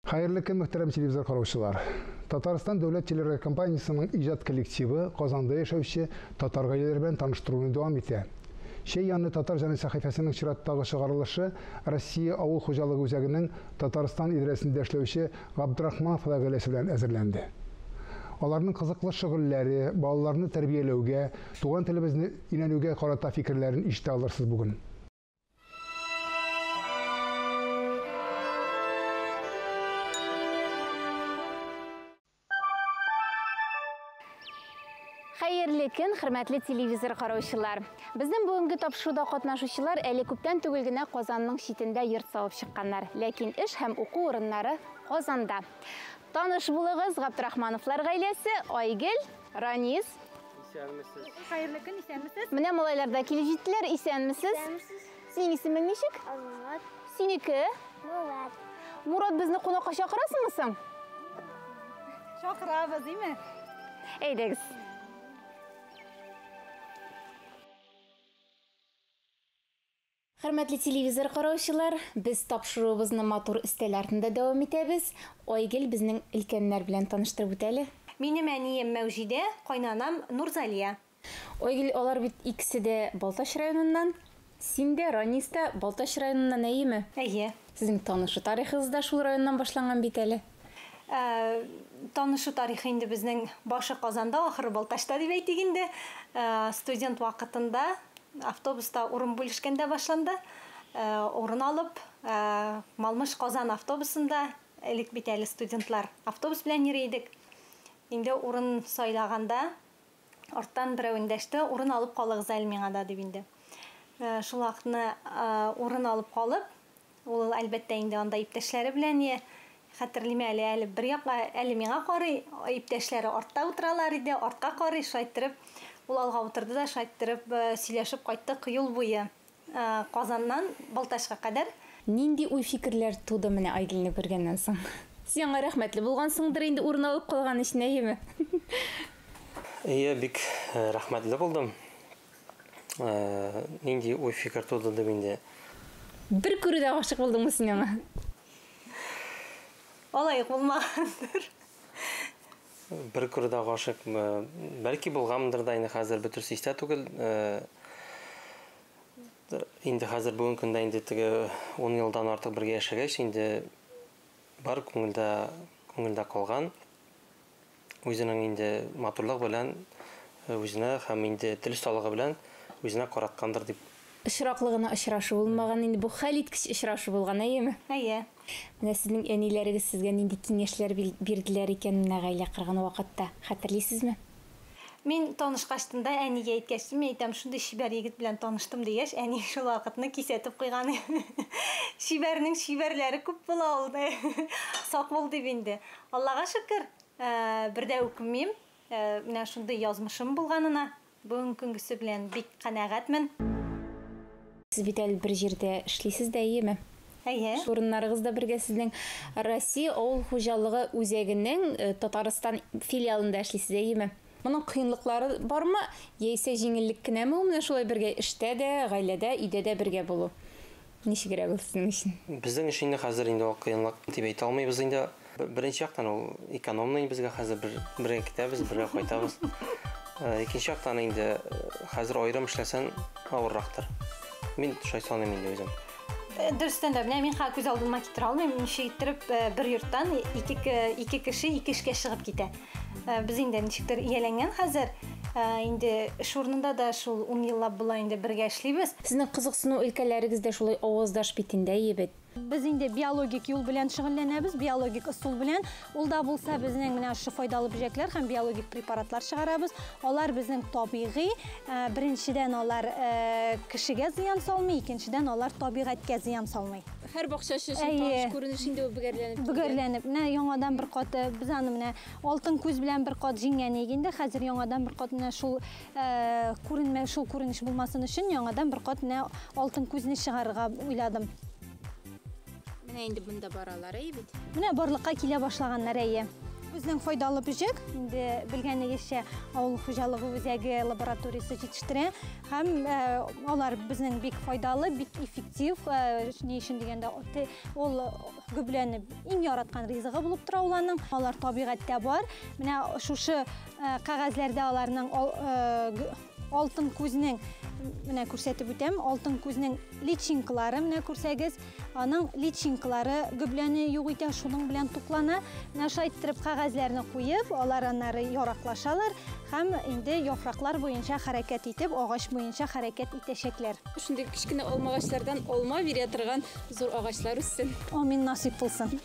Хәерле көн, мөхтәрәм телевизор караучылар. Татарстан дәүләт телерадиокомпаниясенең иҗат коллективы Казанда яшәүче татар гаиләләре белән таныштыруны дәвам итә. Чәй яны татар җаны сәхифәсенең чираттагы чыгарылышы Россия авыл хуҗалыгы үзәгенең Татарстан идарәсендә эшләүче Габдрахмановлар гаиләсе белән әзерләнде. Аларның кызыклы шөгыльләре, балаларны тәрбияләүгә, туган телебезне өйрәнүгә карата фикерләрен ишетә алырсыз бүген. Хәерле көн, хөрмәтле телевизор караучылар. Безнең бүгенге тапшыруда катнашучылар әле күптән түгел генә Казанның читендә йорт салып чыкканнар. Ләкин эш һәм уку урыннары Казанда. Таныш булыгыз, Габдрахмановлар гаиләсе, Айгел, Ранис. Исәнмесез. Хәерле көн, исәнмесез. Менә малайлар да килеп җиттеләр, исәнмесез. Исәнмесез. Синең исемең ничек? Азамат. Синеке? Мурат. Мурат, безне кунакка чакырасыңмы соң? Чакырабыз, име? Әйдәгез. Хөрмәтле телевизор караучылар, без тапшыруыбызны матур өстәл артында дәвам итәбез. Айгөл безнең өлкәннәр белән таныштырып үтә әле. Минем әнием Мәүҗидә, кайнанам Нурзалия. Айгөл, алар бит икесе дә Балтач районыннан. Син дә, Ранис та Балтач районыннан, әйеме? Әйе. Сезнең танышу тарихыгыз да шул районнан башланган бит әле. Танышу тарихы инде безнең башы Казанда, ахыры Балтачта дип әйтик инде. Студент вакытында автобуста урын бүлешкәндә башланды. Урын алып, Малмыж Казан автобусында, элек бит әле студентлар автобус белән йөри идек. Инде урын сайлаганда арттан берәү эндәште, урын алып калыгыз әле миңа да дип инде. Шул вакытны урын алып калып, ул әлбәттә инде анда иптәшләре белән е, хәтерлим әле, әле бер якка, әле миңа карый, иптәшләре артта утыралар иде, артка карый, шулай иттереп, ул алга утырды да, шулай иттереп сөйләшеп кайттык юл буе. Казаннан Балтачка кадәр. Нинди уй-фикерләр туды менә Айгөлне күргәннән соң? Син аңа рәхмәтле булгансыңдыр инде урын алып калган өчен, әйеме? Әйе, бик рәхмәтле булдым. Нинди уй-фикер туды дип инде. Бер күрүдә гашык булдыңмы син аңа? Алай ук булмагандыр. Бер күрүдә гашык, бәлки булганмындыр да инде, хәзер бөтенесе истә түгел. Инде хәзер бүгенге көндә инде теге 10 елдан артык бергә яшәгәч, инде бар күңелдә, күңелдә калган. Үзенең инде матурлык белән үзенә һәм инде тел осталыгы белән үзенә караткандыр дип. Очраклы гына очрашу булмаган инде, бу хәлиткеч очрашу булган, әйеме? Әйе. Менә сезнең әниләрегез сезгә нинди киңәшләр бирделәр икән менә гаилә корган вакытта, хәтерлисезме? Мин танышкачтын да әнигә әйткәч, мин әйтәм, шундый чибәр егет белән таныштым дигәч, әни шул вакытны кисәтеп куйган. Чибәрнең чибәрләре күп була ул. Сак бул дип инде. Аллага шөкер, бер дә үкенмим. Менә шундый язмышым булганына бүгенге көнгесе белән бик канәгатьмен. Сез бит әле бер җирдә эшлисез дә, әйеме? Әйе. Эш урыннарыгыз да бергә сезнең. Россия авыл хуҗалыгы үзәгенең Татарстан филиалында эшлисез, әйеме? Моның кыенлыклары бармы, яисә җиңеллек кенәме ул менә шулай бергә эштә дә, гаиләдә, өйдә дә бергә булу? Ничегрәк ул сезнең өчен? Безнең өчен инде хәзер инде ул кыенлык дип әйтә алмыйбыз инде. Беренче яктан ул экономный безгә хәзер бергә китәбез, бергә кайтабыз. Икенче яктан инде хәзер аерым эшләсәң авыррактыр. Мин шулай саныйм инде үзем. Дөрестән дә, менә мин хәзер күз алдыма китерә алмыйм, ничек иттереп бер йорттан ике кеше ике эшкә чыгып китә. Без инде ничектер ияләнгән хәзер. Инде эш урынында да шул 10 еллап була инде бергә эшлибез. Сезнең кызыксыну өлкәләрегез дә шулай аваздаш бит инде, әйе бит? Без инде биологик юл белән шөгыльләнәбез, биологик ысул белән. Ул да булса безнең менә шушы файдалы бөҗәкләр һәм биологик препаратлар чыгарабыз. Алар безнең табигый, беренчедән алар кешегә зыян салмый, икенчедән алар табигатькә зыян салмый. Һәр бакчачы өчен таныш күренеш инде ул бөгәрләнеп килгән. Бөгәрләнеп, менә яңадан бер кат, без аны менә алтын күз белән бер кат җиңгән идек инде, хәзер яңадан бер кат менә шул күренмә, шул күренеш булмасын өчен яңадан бер кат менә алтын күзне чыгарырга уйладым. Менә инде монда баралар, әйе бит? Менә барлыкка килә башлаганнар, әйе. Безнең файдалы бөҗәк, инде белгәнегезчә, авыл хуҗалыгы үзәге лабораториясе җитештерә һәм алар безнең бик файдалы, бик эффектив. Ни өчен дигәндә, ул гөбләне иң яраткан ризыгы булып тора уларның. Алар табигатьтә бар. Менә шушы кәгазьләрдә аларның алтын күзнең, менә күрсәтеп үтәм, алтын күзнең личинкалары, менә күрсәгез, аның личинкалары гөбләне юк итә, шуның белән туклана. Менә шулай иттереп кәгазьләрне куеп, алар аннары яраклашалар һәм инде яфраклар буенча хәрәкәт итеп, агач буенча хәрәкәт итәчәкләр. Шундый кечкенә алмагачлардан алма бирә торган зур агачлар үссен. Амин, насыйп булсын.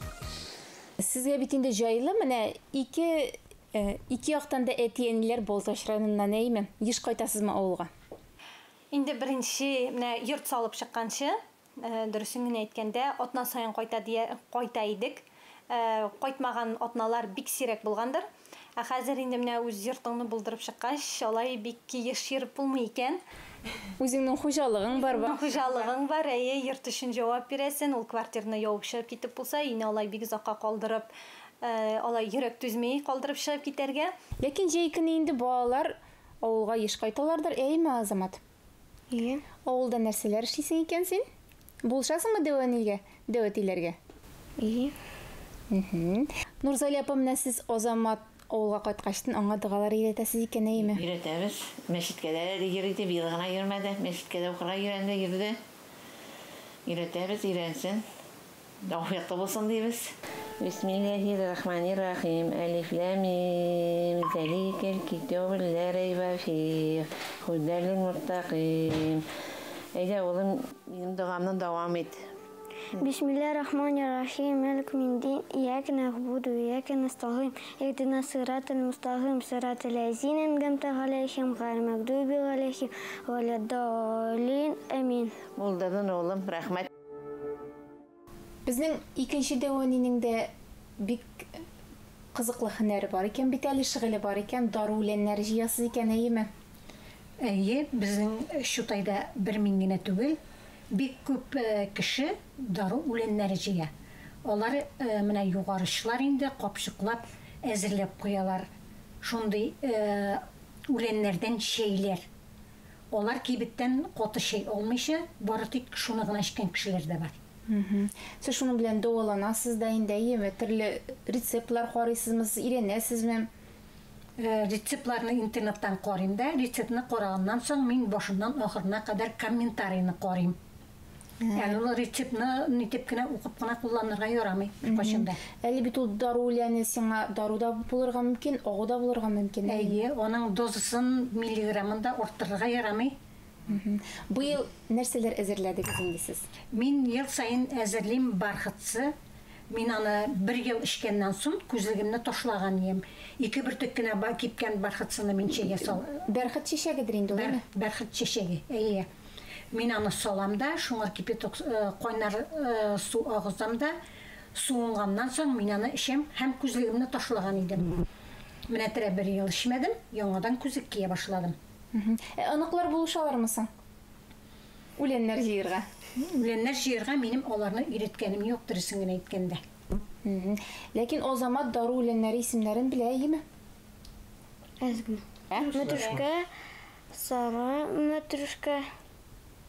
Сезгә бит инде җайлы, менә ике яктан да әти-әниләр Балтач районыннан, әйме? Еш кайтасызмы авылга? Инде беренче, менә йорт салып чыкканчы, дөресен генә әйткәндә, атна саен кайта идек. Кайтмаган атналар бик сирәк булгандыр. Ә хәзер инде менә үз йортыңны булдырып чыккач, алай бик еш йөреп булмый икән. Үзеңнең хуҗалыгың бар ба? Үзеңнең хуҗалыгың бар, әйе, йорт өчен җавап бирәсең, ул квартирны ябып чыгып китеп булса, өйне алай бик озакка калдырып, алай йөрәк түзми калдырып чыгып китәргә. Ләкин җәй көне инде балалар авылга еш кайталардыр, әйеме, Азамат? Әйе. Авылда нәрсәләр эшлисең икән син? Булышасыңмы дәү әнигә, дәү әтиләргә? Әйе. Нурзалия апа, менә сез Азамат авылга кайткачтын аңа догалар өйрәтәсез икән, әйеме? Өйрәтәбез. Мәчеткә дә әле йөри иде, быел гына йөрмәде. Мәчеткә дә укырга йөрәнде, йөрде. Өйрәтәбез, өйрәнсен. Тәүфыйклы булсын дибез. Бисмиллахир-рахманир-рахим. Әлиф лам мим. Заликал китабу ла райба фих. Худал лил-муттакин. Әйдә, улым, минем догамны дәвам ит. Бисмиллахир-рахманир-рахим. Малик миндин. Ияка нагъбуду ва ияка настагин. Ихдина сиратал мустаким. Сиратал лазина ан'амта алейхим, гайрил магдуби алейхим валаддаллин. Амин. Булдырдың, улым, рәхмәт. Безнең икенче дәү әнинең дә бик кызыклы һөнәре бар икән, бит әле шөгыле бар икән, дару үләннәре җыясыз икән, әйеме? Әйе, безнең Чутайда бер мин генә түгел, бик күп кеше дару үләннәре җыя. Алар менә югарычлар инде капчыклап әзерләп куялар. Шундый үләннәрдән чәйләр. Алар кибеттән каты чәй алмыйча, бары тик шуны гына эчкән кешеләр дә бар. Сез шуның белән дәваланасыз да инде, әйеме? Төрле рецептлар карыйсызмы, сез өйрәнәсезме? Рецептларны интернеттан карыйм да, рецептны караганнан соң мин башыннан ахырына кадәр комментарийны карыйм. Әле ул рецептны нитеп кенә укып кына кулланырга ярамый беркайчан да. Әле бит ул дару үләне сиңа дару да булырга мөмкин, агу да булырга мөмкин. Әйе, аның дозасын миллиграммын да арттырырга ярамый. Быел нәрсәләр әзерләдегез инде сез? Мин ел саен әзерлим бархатсы. Мин аны бер ел эчкәннән соң күзлегемне ташлаган идем. Ике бөртек кенә кипкән бархатсыны мин чәйгә сал. Бәрхет чәчәгедер инде ул, әйеме? Бәрхет чәчәге, әйе. Мин аны салам да, шуңар кипяток, кайнар су агызам да, суынганнан соң мин аны эчәм һәм күзлегемне ташлаган идем. Менә терә бер ел эчмәдем, яңадан күзлек кия башладым. Оныклар булышалармы соң? Үләннәр җыярга. Үләннәр җыярга минем аларны өйрәткәнем юк, дөресен генә әйткәндә. Ләкин Азамат дару үләннәре исемнәрен белә, әйеме? Әз генә. Ә? Мәтрүшкә, сары мәтрүшкә.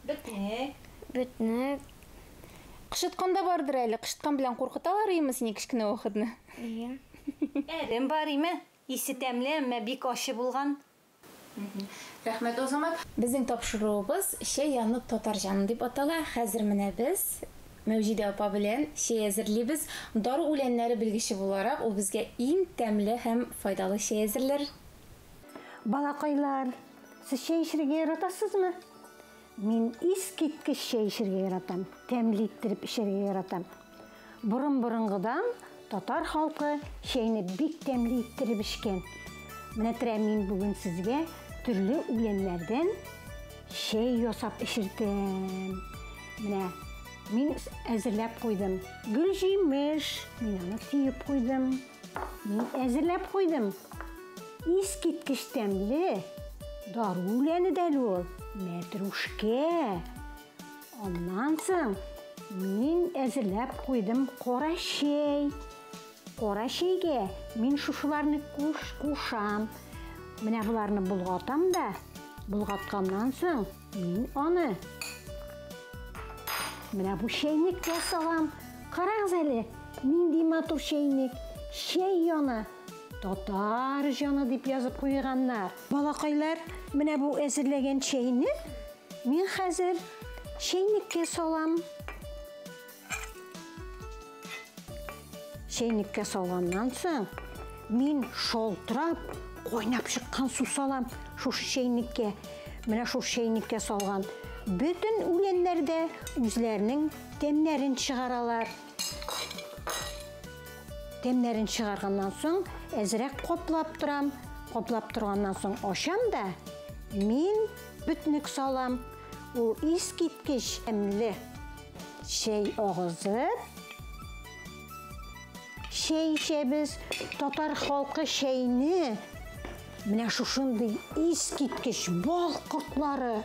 Бетнек. Бетнек. Кышыткан да бардыр әле. Кышыткан белән куркыталар име сине кечкенә вакытны? Әйе. Әрем бар име? Исе тәмле, әмма бик ачы булган. Рәхмәт, Азамат. Безнең тапшыруыбыз Чәй яны татар җаны дип атала. Хәзер менә без Мәүҗидә апа белән чәй әзерлибез. Дару үләннәре белгече буларак, ул безгә иң тәмле һәм файдалы чәй әзерләр. Балакайлар, сез чәй эчәргә яратасызмы? Мин искиткеч чәй эчәргә яратам, тәмле иттереп эчәргә яратам. Борын-борынгыдан татар халкы чәйне бик тәмле иттереп эчкән. Менә терә мин бүген сезгә төрле үләннәрдән чәй ясап эчертәм. Менә мин әзерләп куйдым. Гөлҗимеш, мин аны төеп куйдым. Мин әзерләп куйдым. Искиткеч тәмле дару үләне дә әле ул. Мәтрүшкә. Аннан соң мин әзерләп куйдым кара чәй. Кара чәйгә мин шушыларны кушам. Менә боларны болгатам да, болгатканнан соң мин аны менә бу чәйнеккә салам. Карагыз әле, нинди матур чәйнек. Чәй яны, татар җаны дип язып куйганнар. Балакайлар, менә бу әзерләгән чәйне мин хәзер чәйнеккә салам. Чәйнеккә салганнан соң мин шалтырап кайнап чыккан су салам шушы чәйнеккә. Менә шул чәйнеккә салган бөтен үләннәр дә үзләренең тәмнәрен чыгаралар. Тәмнәрен чыгарганнан соң әзрәк каплап торам. Каплап торганнан соң ачам да мин бөтнек салам. Ул искиткеч тәмле чәй агызып чәй эчәбез. Татар халкы чәйне менә шушындый искиткеч бал кортлары,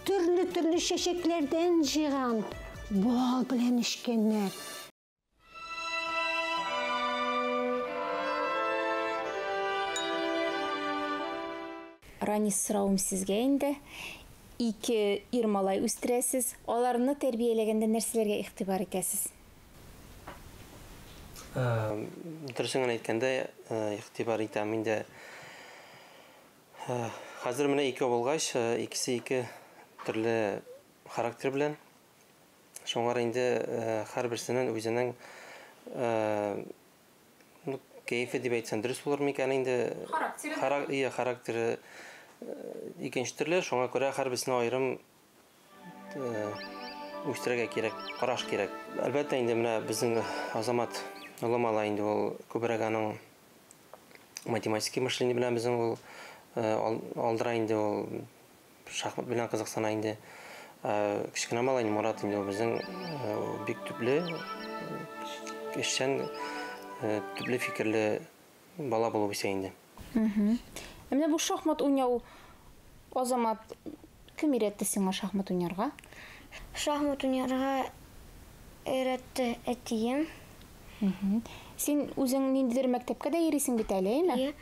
төрле-төрле чәчәкләрдән җыйган бал белән эчкәннәр. Ранис, соравым сезгә инде. Ике ир малай үстерәсез. Аларны тәрбияләгәндә нәрсәләргә игътибар итәсез? Дөресен генә әйткәндә, игътибар итәм инде. Хәзер менә икәү булгач, икесе ике төрле характер белән. Шуңар инде һәрберсенең үзенең кәефе дип әйтсәң дөрес булыр микән инде? Характеры. Характеры икенче төрле, шуңа күрә һәрберсенә аерым үстерергә кирәк, караш кирәк. Әлбәттә инде менә безнең Азамат олы малай инде ул күбрәк аның математический мышление белән безнең ул алдыра инде, ул шахмат белән кызыксына инде. Кечкенә малай Мурат инде ул безнең бик төпле, эшчән, төпле фикерле бала булып үсә инде. Ә менә бу шахмат уйнау, Азамат, кем өйрәтте сиңа шахмат уйнарга? Шахмат уйнарга өйрәтте әтием. Син үзең ниндидер мәктәпкә дә йөрисең бит әле, әйме? Иә.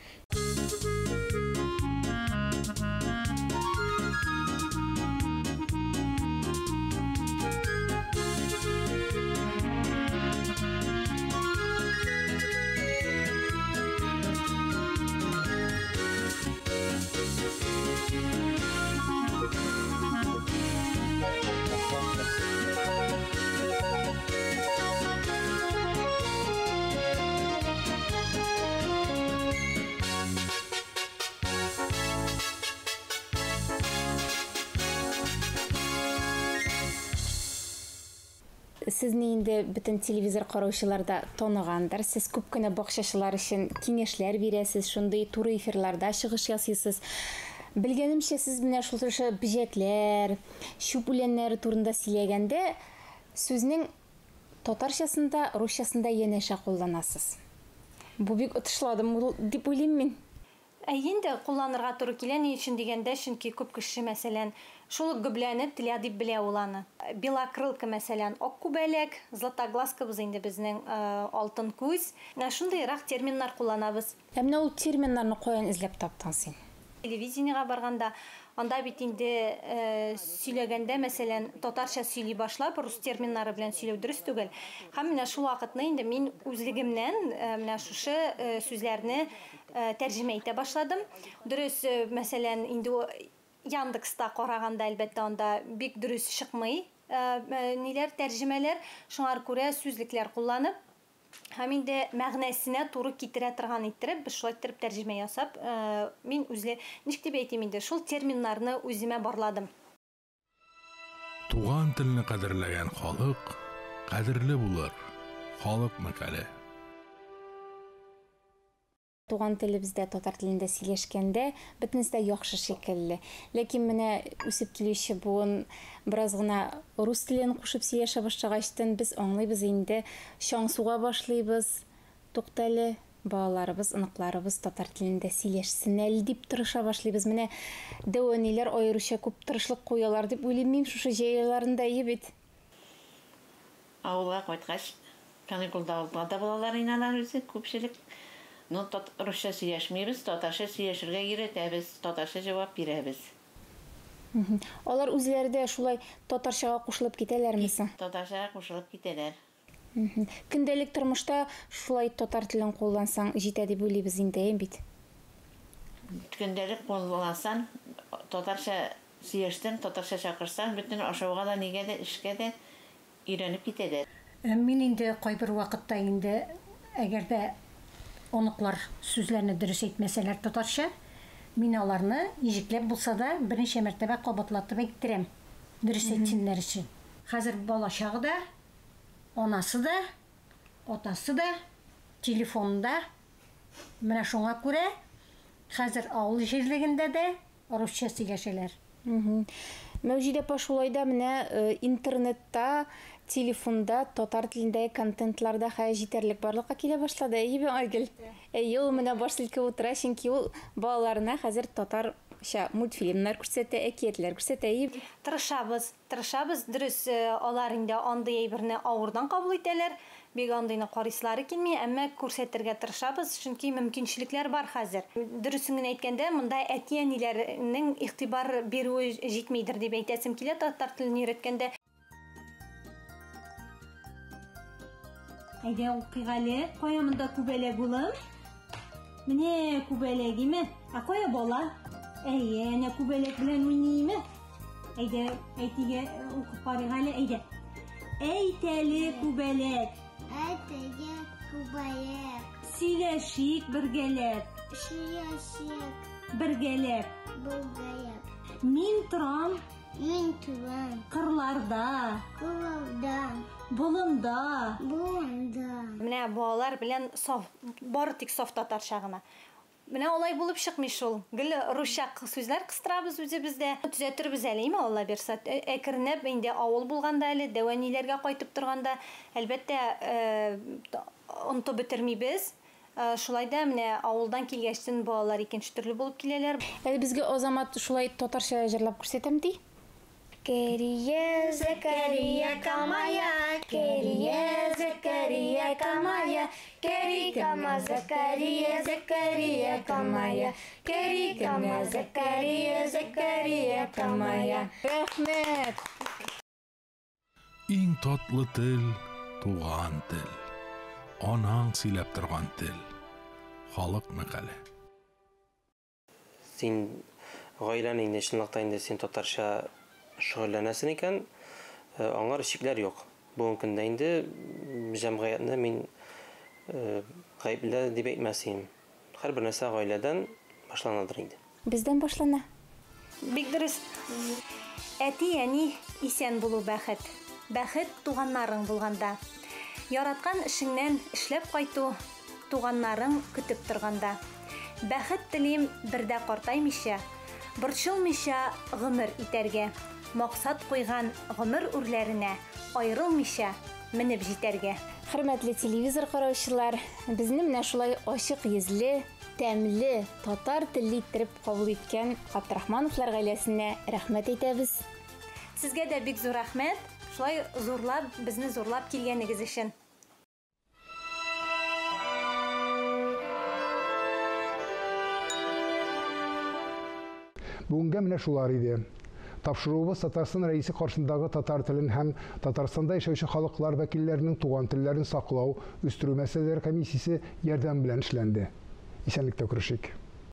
Сезне инде бөтен телевизор караучылар да таныгандыр. Сез күп кенә бакчачылар өчен киңәшләр бирәсез, шундый туры эфирларда чыгыш ясыйсыз. Белгәнемчә, сез менә шул шушы бөҗәкләр, чүп үләннәре турында сөйләгәндә сүзнең татарчасында, русчасында янәшә кулланасыз. Бу бик отышладым дип уйлыйм мин. Ә инде кулланырга туры килә, ни өчен дигәндә, чөнки күп кеше, мәсәлән, шул ук гөбләне тля дип белә ул аны. Белокрылка, мәсәлән, ак күбәләк, златоглазкабыз инде безнең алтын күз. Менә шундыйрак терминнар кулланабыз. Ә менә ул терминнарны каян эзләп таптың син? Телевидениега барганда, анда бит инде сөйләгәндә, мәсәлән, татарча сөйли башлап, рус терминнары белән сөйләү дөрес түгел. Һәм менә шул вакытны инде мин үзлегемнән менә шушы сүзләрне тәрҗемә итә башладым. Дөрес, мәсәлән, инде Яндекста караганда, әлбәттә, анда бик дөрес чыкмый ниләр, тәрҗемәләр. Шуңар күрә сүзлекләр кулланып, һәм инде мәгънәсенә туры китерә торган иттереп, без шулай иттереп тәрҗемә ясап, мин үзле, ничек дип әйтим инде, шул терминнарны үземә барладым. Туган телне кадерләгән халык кадерле булыр. Халык мәкале. Туган телебездә, татар телендә сөйләшкәндә бөтенесе дә яхшы шикелле. Ләкин менә үсеп килүче буын бераз гына рус телен кушып сөйләшә башлагачтын, без аңлыйбыз инде, чаң суга башлыйбыз. Туктале, балаларыбыз, оныкларыбыз татар телендә сөйләшсен әле дип тырыша башлыйбыз. Менә дәү әниләр аеруча күп тырышлык куялар дип уйлыйм мин шушы җәй айларында, әйе бит. Авылга кайткач, Каникулда да балалар иналар үзе күпчелек. Но русча сөйләшмибез, татарча сөйләшергә өйрәтәбез, татарча җавап бирәбез. Алар үзләре дә шулай татарчага кушылып китәләрме соң? Татарчага кушылып китәләр. Көндәлек тормышта шулай татар телен куллансаң җитә дип уйлыйбыз инде, әйе бит? Көндәлек куллансаң, татарча сөйләшсәң, татарча чакырсаң, бөтен ашауга да, нигә дә, эшкә дә өйрәнеп китәләр. Мин инде кайбер вакытта инде, әгәр дә оныклар сүзләрне дөрес әйтмәсәләр татарча, мин аларны иҗекләп булса да берничә мәртәбә кабатлатып әйттерәм, дөрес әйтсеннәр өчен. Хәзер балачагы да, анасы да, атасы да, телефонда. Менә шуңа күрә хәзер авыл җирлегендә дә русча сөйләшәләр. Мәүҗидә апа, шулай да менә интернетта, телефонда татар телендәге контентларда хәзер җитәрлек барлыкка килә башлады. Әйе, Айгөл? Әйе, ул менә баш селкеп утыра, чөнки ул балаларына хәзер татарча мультфильмнар күрсәтә, әкиятләр күрсәтә. Әйе. Тырышабыз, тырышабыз. Дөрес, алар инде андый әйберне авырдан кабул итәләр. Бик андыйны карыйсылары килми, әмма күрсәтергә тырышабыз, чөнки мөмкинчелекләр бар хәзер. Дөресен генә әйткәндә, монда әти-әниләрнең игътибар бирүе җитмидер дип әйтәсем килә татар телен өйрәткәндә. Әйдә укыйк әле. Кая монда күбәләк, улым? Менә күбәләк, име? Ә кая бала? Әйе, әнә күбәләк белән уйныймы? Әйдә, әйтигә укып карыйк әле, әйдә. Әйт әле, күбәләк. Әйт әле, күбәләк. Сөйләшик бергәләп. Сөйләшик. Бергәләп. Бергәләп. Мин торам. Мин торам. Кырларда. Кырларда. Болында. Болында. Менә балалар белән саф, бары тик саф татарча гына. Менә алай булып чыкмый шул. Гел русча сүзләр кыстырабыз үзебездә. Төзәтербез әле, име, Алла бирсә. Әкренләп инде авыл булганда әле, дәвәниләргә кайтып торганда, әлбәттә, онытып бетермибез. Шулай да менә авылдан килгәчтен балалар икенче төрле булып киләләр. Әле безгә Азамат шулай татарча җырлап күрсәтәм ди. Керия, Зәкәрия, Камая, Керия, Зәкәрия, Камая, Кери, Кама, Зәкәрия, Зәкәрия, Камая, Кери, Кама, Зәкәрия, Зәкәрия, Камая. Рәхмәт! Иң татлы тел, туган тел. Анаң сөйләп торган тел. Халык мәкале. Син гаиләң инде чынлыкта инде син татарча шөгыльләнәсең икән, аңар чикләр юк. Бүгенге көндә инде җәмгыятьне мин гаепле дип әйтмәс идем. Һәрбер нәрсә гаиләдән башланадыр инде. Бездән башлана. Бик дөрес. Әти-әни исән булу бәхет. Бәхет туганнарың булганда. Яраткан эшеңнән эшләп кайту, туганнарың көтеп торганда. Бәхет телим бердә картаймыйча, борчылмыйча гомер итәргә. Максат куйган гомер үрләренә аерылмыйча менеп җитәргә. Хөрмәтле телевизор караучылар, безне менә шулай ачык йөзле, тәмле, татар телле иттереп кабул иткән Габдрахмановлар гаиләсенә рәхмәт әйтәбез. Сезгә дә бик зур рәхмәт, шулай зурлап, безне зурлап килгәнегез өчен. Бүгенгә менә шулар иде. Тапшыруыбыз Татарстан Рәисе каршындагы татар телен һәм Татарстанда яшәүче халыклар вәкилләренең туган телләрен саклау, үстерү мәсьәләләре комиссиясе ярдәме белән эшләнде. Исәнлектә күрешик.